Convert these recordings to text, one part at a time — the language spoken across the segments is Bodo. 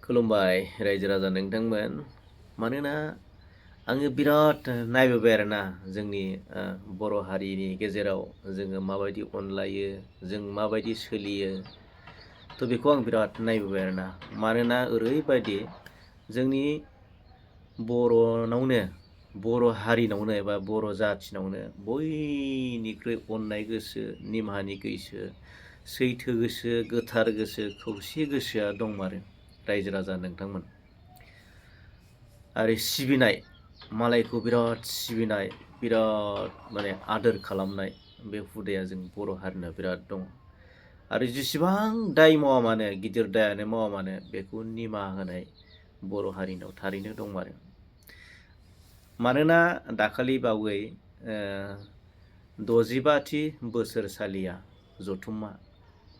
खुलुमबाय रायजो राजा नोंथांमोन। मानोना आङो बिराद नायबोबाय आरोना जोंनि बर' हारिनि गेजेराव जोङो माबायदि अनलायो, जों माबायदि सोलियो। थ' बेखौ आं बिराद नायबोबाय आरोना। मानोना ओरैबायदि जोंनि बर'नावनो बर' हारिनावनो एबा बर' जाथिनावनो बयनिख्रुइ अननाय गोसो, निमाहानि गोसो, सैथो गोसो, गोथार गोसो, खौसे गोसोआ दंमारो रायजो राजा नोंथांमोन। आरो सिबिनाय, मालायखौ बिराद सिबिनाय, बिराद माने आदोर खालामनाय बे हुदाया जों बर' हारिनाव बिराद दङ। आरो जेसेबां दाय मावा मानो, गिदिर दायानो मावा मानो, बेखौ निमाहा होनाय बर' हारिनाव थारैनो दंमारो। मानोना दाखालि बावै 65थि बोसोरसालिया जथुम्मा,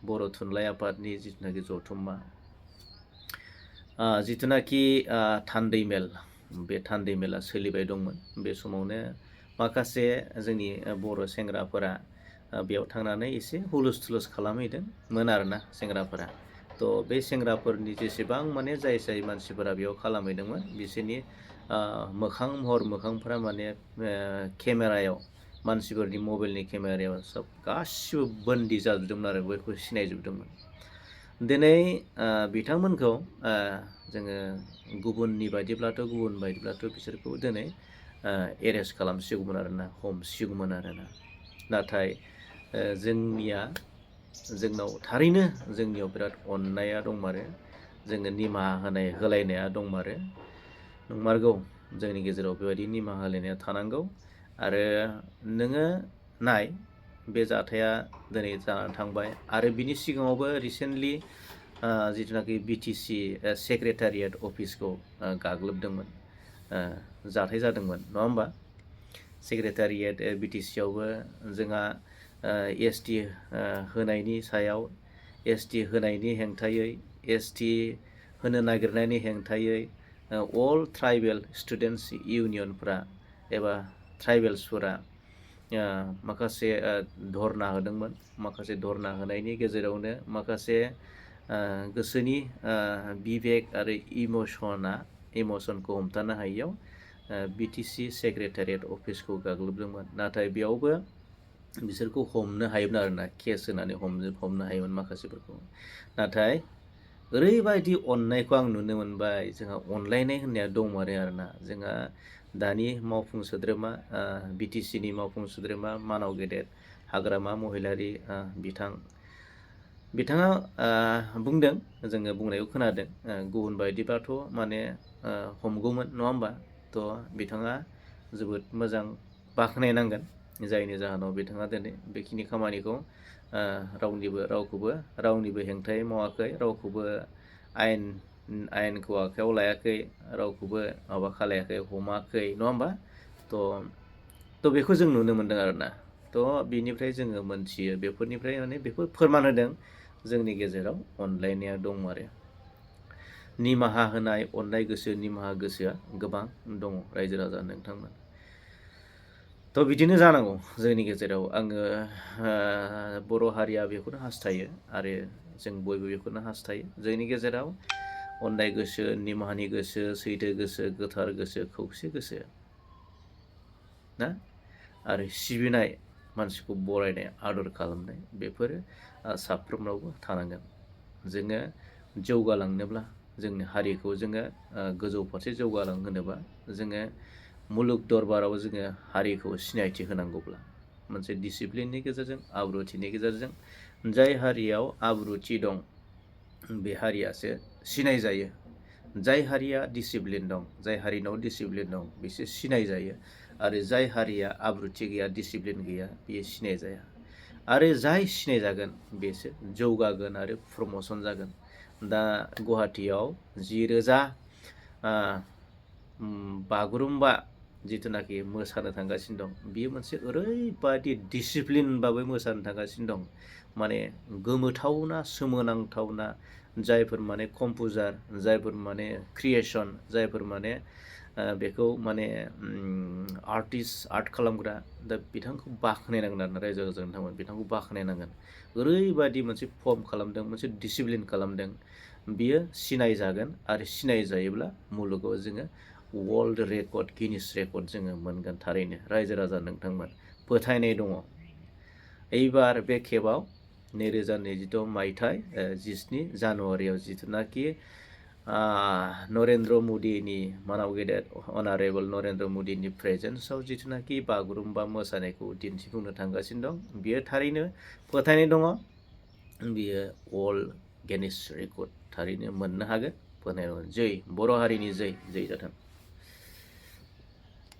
बर' थुनलाइ आफादनि जिथुनाखि जथुम्मा, जिथुनाखि थान्दै मेल, बे थान्दै मेला सोलिबाय दंमोन। बे समावनो माखासे जोंनि बर' सेंग्राफोरा बेयाव थांनानै एसे हुलुस थुलुस खालामहैदोंमोन आरोना सेंग्राफोरा। थ' बे सेंग्राफोरनि जेसेबां माने जाय मानसिफोरा बेयाव खालामहैदोंमोन बिसोरनि मोखां महर मोखांफोरा माने केमेरायाव, मानसिफोरनि मबाइलनि केमेरायाव सब गासिबो बन्दी जाजोबदोंमोन आरो बेखौ सिनायजोबदोंमोन। दिनै बिथांमोनखौ जोङो गुबुन बायदिब्लाथ' बिसोरखौ दिनै एरेस्ट खालामसिगौमोन आरोना, हमसिगौमोन आरोना। नाथाय जोंनाव थारैनो जोंनियाव बिराद अननाया दंमारो, जोङो निमाहा होलायनाया दंमारो। नंमारगौ, जोंनि गेजेराव बेबायदि निमाहा होलायनाया थानांगौ। आरो नोङो नाय, बे जाथाया दिनै जानानै थांबाय। आरो बिनि सिगाङावबो रिसेन्टलि जिथुनाखि बिटिसि सेक्रेटारियेट अफिसखौ गाग्लोबदोंमोन, जाथाय जादोंमोन, नङा होमबा? सेक्रेटारियेट बिटिसियावबो जोंहा एसटि होनायनि सायाव, एसटि होनायनि हेंथायै, एसटि होनो नागिरनायनि हेंथायै अल ट्राइबेल स्टुडेन्टस इउनियनफ्रा एबा ट्राइबेल्सफोरा माखासे धरना होदोंमोन। माखासे धरना होनायनि गेजेरावनो माखासे गोसोनि बिबेक आरो इमसनखौ हमथानो हायियाव बिटिसि सेक्रेटारियेट अफिसखौ गाग्लोबदोंमोन। नाथाय बेयावबो बिसोरखौ हमनो हायोमोन आरोना, केस होनानै हमनो हायोमोन माखासेफोरखौ। नाथाय ओरैबायदि अननायखौ आं नुनो मोनबाय, जोंहा अनलायनाय होननाया दंमारो आरोना। जोंहा दानि मावफुं सोद्रोमा, बिटिसिनि मावफुं सोद्रोमा मानाव गेदेर हाग्रामा महिलारि बिथाङा बुंदों, जोङो बुंनायखौ खोनादों, गुबुन बायदिबाथ' माने हमगौमोन, नङा होमबा? थ' बिथाङा जोबोद मोजां बाख्नायनांगोन, जायनि जाहोनाव बिथाङा दिनै बेखिनि खामानिखौ रावनिबो हेंथायै मावाखै, रावखौबो आयेनखौ आखायाव लायाखै, रावखौबो माबा खालायाखै, हमाखै, नङा होमबा? थ' बेखौ जों नुनो मोनदों आरोना। थ' बिनिफ्राय जोङो मोनथियो, बेफोरनिफ्राय माने बेफोर फोरमान होदों जोंनि गेजेराव अनलायनाया दंमारो। निमाहा होनाय, अननाय गोसो, निमाहा गोसोआ गोबां दङ रायजो राजा नोंथांमोन। थ' बिदिनो जानांगौ जोंनि गेजेराव। आङो बर' हारिया बेखौनो हास्थायो आरो जों बयबो बेखौनो हास्थायो, जोंनि गेजेराव अननाय गोसो, निमाहानि गोसो, सैथो गोसो, गोथार गोसो, खौसे गोसो ना, आरो सिबिनाय, मानसिखौ बरायनाय, आदर खालामनाय, बेफोरो साफ्रोमनावबो थानांगोन। जोङो जौगालांनोब्ला, जोंनि हारिखौ जोङो गोजौ फारसे जौगालांहोनोबा, जोङो मुलुग दरबाराव जोङो हारिखौ सिनायथि होनांगौब्ला मोनसे डिसिप्लिननि गेजेरजों, आब्रुथिनि गेजेरजों, जाय हारियाव आब्रुथि दं बे हारियासो सिनाय जायो। जाय हारिया डिसिप्लिन दं, जाय हारिनाव डिसिप्लिन दं, बिसोर सिनाय जायो। आरो जाय हारिया आब्रुथि गैया, डिसिप्लिन गैया, बियो सिनाय जाया। आरो जाय सिनाय जागोन बेसो जौगागोन आरो प्रम'सन जागोन। दा गुवाहाटियाव 10,000 बागुरुम्बा जिथुनाखि मोसानो थांगासिनो दं, बियो मोनसे ओरैबायदि डिसिप्लिनबाबो मोसानो थांगासिनो दं, माने गोमोथावना, सोमोनांथावना। जायफोर माने कम्प'जार, जायफोर माने क्रिएसन, जायफोर माने बेखौ माने आर्ट खालामग्रा, दा बिथांखौ बाख्नायनांगोन आरोना रायजो राजा नोंथांमोन, बिथांखौ बाख्नायनांगोन। ओरैबायदि मोनसे फर्म खालामदों, मोनसे डिसिप्लिन खालामदों, बियो सिनायजागोन आरो सिनायजायोब्ला मुलुगाव जोङो वर्ल्ड रेकर्ड गिनिस रेकर्ड जोङो मोनगोन। थारैनो रायजो राजा नोंथांमोन फोथायनाय दङ। एइबार बे खेबाव 2026 मायथाइ 17 जानुवारियाव जिथुनाखि नरेन्द्र मदिनि मानाव गेदेर अनारेबल नरेन्द्र मदिनि प्रेजेन्सआव जिथुनाखि बागुरुम्बा मोसानायखौ दिन्थिफुंनो थांगासिनो दं, बियो थारैनो फोथायनाय दङ बियो वर्ल्ड गिनिस रेकर्ड थारैनो मोननो हागोन। फोथायनाय दङ। जै बर' हारिनि जै जाथों।